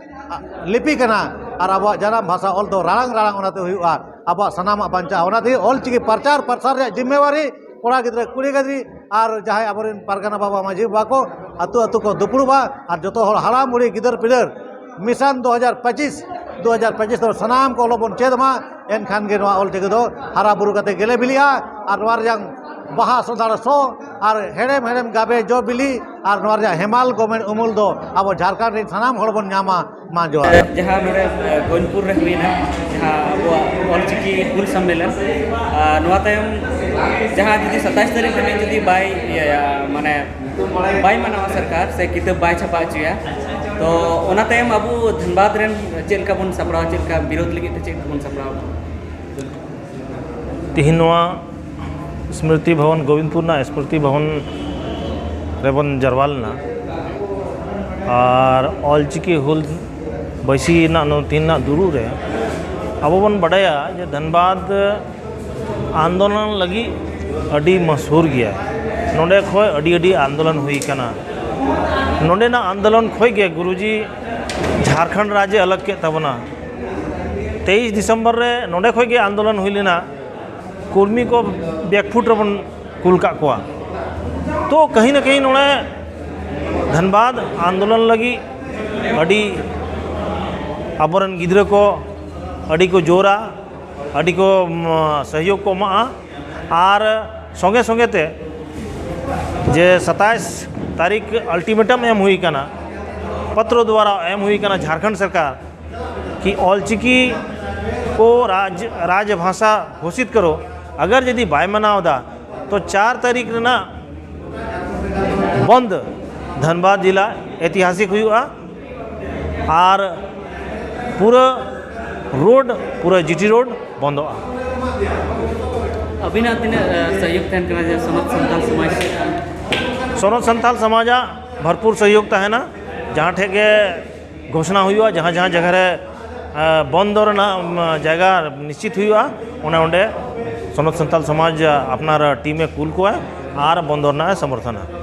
ᱟ, ᱞᱤᱯᱤ ᱠᱟᱱᱟ, ᱟᱨ ᱟᱵᱚᱣᱟᱜ ᱡᱟᱱᱟᱢ ᱵᱷᱟᱥᱟ ᱚᱞ ᱫᱚ ᱨᱟᱲᱟᱝ ᱨᱟᱲᱟᱝ ᱚᱱᱟᱛᱮ ᱦᱩᱭᱩᱜᱼᱟ, ᱟᱵᱚᱣᱟᱜ ᱥᱟᱱᱟᱢᱟᱜ ᱵᱟᱧᱪᱟᱜᱼᱟ᱾ ᱚᱱᱟᱛᱮ ᱚᱞᱪᱤᱠᱤ ᱯᱨᱚᱪᱟᱨ ᱯᱨᱚᱥᱟᱨ ᱨᱮᱭᱟᱜ ᱡᱤᱢᱢᱮᱣᱟᱨᱤ ᱠᱚᱲᱟ ᱜᱤᱫᱽᱨᱟᱹ, ᱠᱩᱲᱤ ᱜᱤᱫᱽᱨᱟᱹ, ᱟᱨ ᱡᱟᱦᱟᱸᱭ ᱟᱵᱚᱨᱮᱱ ᱯᱟᱨᱜᱟᱱᱟ ᱵᱟᱵᱟ, ᱢᱟᱹᱡᱷᱤ ᱵᱟᱵᱟ ᱠᱚ ᱟᱹᱛᱩ ᱟᱹᱛᱩ ᱠᱚ ᱫᱩᱯᱲᱩᱵᱼᱟ, ᱟᱨ ᱡᱚᱛᱚ ᱦᱚᱲ ᱦᱟᱲᱟᱢ ᱵᱩᱲᱦᱤ ᱜᱤᱫᱟᱹᱨ ᱯᱤᱫᱟᱹᱨ ᱢᱤᱥᱚᱱ ᱫᱩ ᱦᱟᱡᱟᱨ ᱯᱚᱸᱪᱤᱥ, ᱫᱩ ᱦᱟᱡᱟᱨ ᱯᱚᱸᱪᱤᱥ ᱫᱚ ᱥᱟᱱᱟᱢ ᱠᱚ ᱚᱞᱚᱜ ᱵᱚᱱ ᱪᱮᱫ ᱢᱟ, ᱮᱱᱠᱷᱟᱱ ᱜᱮ ᱱᱚᱣᱟ ᱚᱞ ᱪᱤᱠᱤ ᱫᱚ ᱦᱟᱨᱟ ᱵᱩᱨᱩ ᱠᱟᱛᱮ ᱜᱮᱞᱮ ᱵᱤᱞᱤᱜᱼᱟ, ᱟᱨ ᱱᱚᱣᱟ ᱨᱮᱭᱟᱜ ᱵᱟᱦᱟ ᱥᱚᱸᱫᱷᱟᱲ ᱥᱚ ᱟᱨ ᱦᱮᱲᱮᱢ ᱦᱮᱲᱮᱢ ᱜᱟᱵᱮ ᱡᱚ ᱵᱤᱞᱤ ᱟᱨ ᱱᱚᱣᱟ ᱨᱮᱭᱟᱜ ᱦᱮᱢᱟᱞ ᱜᱚᱢᱮᱲ ᱩᱢᱩᱞ ᱫᱚ ᱟᱵᱚ ᱡᱷᱟᱲᱠᱷᱚᱸᱰ ᱨᱮᱱ ᱥᱟᱱᱟᱢ ᱦᱚᱲ ᱵᱚᱱ ᱧᱟᱢᱟ᱾ ᱢᱟ ᱡᱚᱦᱟᱨ᱾ ᱡᱟᱦᱟᱸ ᱱᱚᱰᱮ, ᱮ, ᱜᱳᱭᱤᱱᱯᱩᱨ ᱨᱮ ᱦᱩᱭᱱᱟ, ᱡᱟᱦᱟᱸ ᱟᱵᱚᱣᱟᱜ ᱚᱞᱪᱤᱠᱤ ᱦᱩᱞ ᱥᱚᱢᱢᱮᱞᱚᱱ, ᱟᱨ ᱱᱚᱣᱟ ᱛᱟᱭᱚᱢ ᱡᱟᱦᱟᱸ ᱡᱩᱫᱤ ᱥᱟᱛᱟᱭᱤᱥ ᱛᱟᱹᱨᱤᱠᱷ ᱫᱷᱟᱹᱵᱤᱡ ᱡᱩᱫᱤ ᱵᱟᱭ ᱤᱭᱟᱹᱭᱟ, ᱢᱟᱱᱮ ᱵᱟᱭ ᱢᱟᱱᱟᱣᱟ ᱥᱚᱨᱠᱟᱨ, ᱥᱮ ᱠᱤᱛᱟᱹᱵ ᱵᱟᱭ ᱪᱷᱟᱯᱟ ᱦᱚᱪᱚᱭᱟ, ᱛᱚ ᱚᱱᱟ ᱛᱟᱭᱚᱢ ᱟᱵᱚ ᱫᱷᱟᱱᱵᱟᱫᱽ ᱨᱮᱱ ᱪᱮᱫ ᱞᱮᱠᱟ ᱵᱚᱱ ᱥᱟᱯᱲᱟᱣᱟ, ᱪᱮᱫ ᱞᱮᱠᱟ ᱵᱤᱨᱳᱫᱷ ᱞᱟᱹᱜᱤᱫ ᱛᱮ ᱪᱮᱫ ᱞᱮᱠᱟ ᱵᱚᱱ ᱥᱟᱯᱲᱟᱣᱟ? ᱛᱤᱦᱤᱧ ᱱᱚᱣᱟ ᱥᱢᱨᱤᱛᱤ ᱵᱷᱚᱵᱚᱱ, ᱜᱳᱵᱤᱱᱫᱯᱩᱨ ᱨᱮᱱᱟᱜ ᱥᱢᱨᱤᱛᱤ ᱵᱷᱚᱵᱚᱱ ᱨᱮᱵᱚᱱ ᱡᱟᱨᱣᱟ ᱞᱮᱱᱟ᱾ ᱟᱨ ᱚᱞᱪᱤᱠᱤ ᱦᱩᱞ ᱵᱟᱹᱭᱥᱤ ᱨᱮᱱᱟᱜ ᱱᱚᱣᱟ ᱛᱤᱦᱤᱧ ᱨᱮᱱᱟᱜ ᱫᱩᱲᱩᱵ ᱨᱮ ᱟᱵᱚ ᱵᱚᱱ ᱵᱟᱰᱟᱭᱟ ᱡᱮ ᱫᱷᱟᱱᱵᱟᱫᱽ ᱟᱱᱫᱳᱞᱚᱱ ᱞᱟᱹᱜᱤᱫ ᱟᱹᱰᱤ ᱢᱚᱥᱦᱩᱨ ᱜᱮᱭᱟ᱾ ᱱᱚᱰᱮ ᱠᱷᱚᱱ ᱟᱹᱰᱤ ᱟᱹᱰᱤ ᱟᱱᱫᱳᱞᱚᱱ ᱦᱩᱭ ᱟᱠᱟᱱᱟ᱾ ᱱᱚᱰᱮᱱᱟᱜ ᱟᱱᱫᱳᱞᱚᱱ ᱠᱷᱚᱱ ᱜᱮ ᱜᱩᱨᱩᱡᱤ ᱡᱷᱟᱲᱠᱷᱚᱸᱰ ᱨᱟᱡᱽ ᱮ ᱟᱞᱟᱜᱽ ᱠᱮᱫ ᱛᱟᱵᱚᱱᱟ᱾ ᱛᱮᱭᱤᱥ ᱰᱤᱥᱮᱢᱵᱚᱨ ᱨᱮ ᱱᱚᱰᱮ ᱠᱷᱚᱱ ᱜᱮ ᱟᱱᱫᱳᱞᱚᱱ ᱦᱩᱭ ᱞᱮᱱᱟ᱾ ᱠᱚᱨᱢᱤ ᱠᱚ ᱵᱮᱠᱯᱷᱩᱴ ᱨᱮᱵᱚᱱ ᱠᱩᱞ ᱠᱟᱜ ᱠᱚᱣᱟ᱾ ᱛᱚ ᱠᱟᱹᱦᱤ ᱱᱟ ᱠᱟᱹᱦᱤ ᱱᱚᱰᱮ ᱫᱷᱟᱱᱵᱟᱫᱽ ᱟᱱᱫᱳᱞᱚᱱ ᱞᱟᱹᱜᱤᱫ ᱟᱹᱰᱤ ᱟᱵᱚᱨᱮᱱ ᱜᱤᱫᱽᱨᱟᱹ ᱠᱚ ᱟᱹᱰᱤ ᱠᱚ ᱡᱳᱨᱟ, ᱟᱹᱰᱤ ᱠᱚ ᱥᱚᱦᱭᱳᱜᱽ ᱠᱚ ᱮᱢᱟᱜᱼᱟ᱾ ᱟᱨ ᱥᱚᱸᱜᱮ ᱥᱚᱸᱜᱮ ᱛᱮ ᱡᱮ ᱥᱟᱛᱟᱭᱤᱥ ᱛᱟᱹᱨᱤᱠᱷ ᱟᱞᱴᱤᱢᱮᱴᱟᱢ ᱮᱢ ᱦᱩᱭ ᱠᱟᱱᱟ, ᱯᱚᱛᱨᱚ ᱫᱣᱟᱨᱟ ᱮᱢ ᱦᱩᱭ ᱠᱟᱱᱟ ᱡᱷᱟᱲᱠᱷᱚᱸᱰ ᱥᱚᱨᱠᱟᱨ ᱠᱤ ᱚᱞᱪᱤᱠᱤ ᱠᱚ ᱨᱟᱡᱽ ᱨᱟᱡᱽ ᱵᱷᱟᱥᱟ ᱜᱷᱳᱥᱤᱛ ᱠᱟᱨᱚ᱾ ᱟᱜᱟᱨ ᱡᱩᱫᱤ ᱵᱟᱭ ᱢᱟᱱᱟᱣ ᱮᱫᱟ, ᱛᱚ ᱪᱟᱨ ᱛᱟᱹᱨᱤᱠᱷ ᱨᱮᱱᱟᱜ ᱵᱚᱱᱫ ᱫᱷᱟᱱᱵᱟᱫᱽ ᱡᱮᱞᱟ ᱮᱛᱤᱦᱟᱥᱤᱠ ᱦᱩᱭᱩᱜᱼᱟ᱾ ᱟᱨ ᱯᱩᱨᱟᱹ ᱨᱳᱰ, ᱯᱩᱨᱟᱹ ᱡᱤᱴᱤ ᱨᱳᱰ ᱵᱚᱱᱫᱚᱜᱼᱟ᱾ ᱟᱹᱵᱤᱱᱟᱜ ᱛᱤᱱᱟᱹᱜ ᱥᱚᱦᱭᱳᱜᱽ ᱛᱟᱦᱮᱱ ᱠᱟᱱᱟ ᱡᱮ ᱥᱚᱱᱚᱛ ᱥᱟᱱᱛᱟᱞ ᱥᱚᱢᱟᱡᱽ? ᱥᱚᱱᱚᱛ ᱥᱟᱱᱛᱟᱞ ᱥᱚᱢᱟᱡᱟᱜ ᱵᱷᱚᱨᱯᱩᱨ ᱥᱚᱦᱭᱳᱜᱽ ᱛᱟᱦᱮᱱᱟ᱾ ᱡᱟᱦᱟᱸ ᱴᱷᱮᱡ ᱜᱮ ᱜᱷᱳᱥᱱᱟ ᱦᱩᱭᱩᱜᱼᱟ, ᱡᱟᱦᱟᱸ ᱡᱟᱦᱟᱸ ᱡᱟᱭᱜᱟ ᱨᱮ ᱵᱚᱱᱫᱚ ᱨᱮᱱᱟᱜ ᱡᱟᱭᱜᱟ ᱱᱤᱥᱪᱤᱛ ᱦᱩᱭᱩᱜᱼᱟ, ᱚᱱᱮ ᱚᱸᱰᱮ ᱥᱚᱱᱚᱛ ᱥᱟᱱᱛᱟᱞ ᱥᱚᱢᱟᱡᱽ ᱟᱯᱱᱟᱨ ᱴᱤᱢᱮ ᱠᱩᱞ ᱠᱚᱣᱟ ᱟᱨ ᱵᱚᱱᱫᱚ ᱨᱮᱱᱟᱜ ᱮ ᱥᱚᱢᱚᱨᱛᱷᱚᱱᱟ᱾